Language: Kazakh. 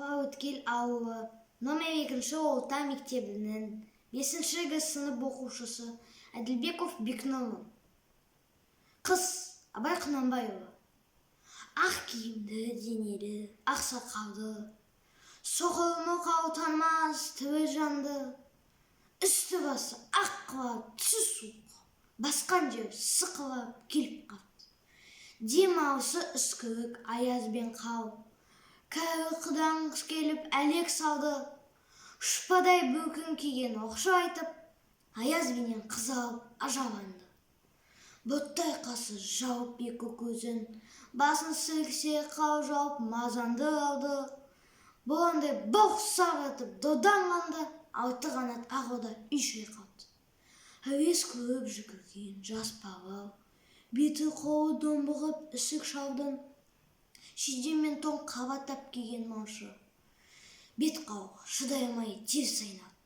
Өткел ауылы номер 2 орта мектебінің 5 Г сынып оқушысы Әділбеков Бекнұрмын. Қыс, Абай Құнанбайұлы. Ақ киімді, денелі, ақ сақалды, соқыр, мылқау, танымас тірі жанды, үсті басы ақ қар, түсі суық, басқан жері сықылап келіп қалды. Дем алысы үскірік, аяз бен қар. Кәрі құдаң келіп әлек салды. Ұшпадай бөркін киген оқшау айтып, аяз бенен қызарып ажарланды. Бұттай қасы жауып екі көзін, басын сіресе қар жауып мазанды алды. Борандай былқ-сарқ етіп доданғанда, алты қанат ақ орда үй шайқалды. Әуес көріп жүгірген жас бала, беті қолы домбығып ісік шалдың, шиде мен тон қабаттап киген малшы. Бет қауға шыдай алмай теріс айналды.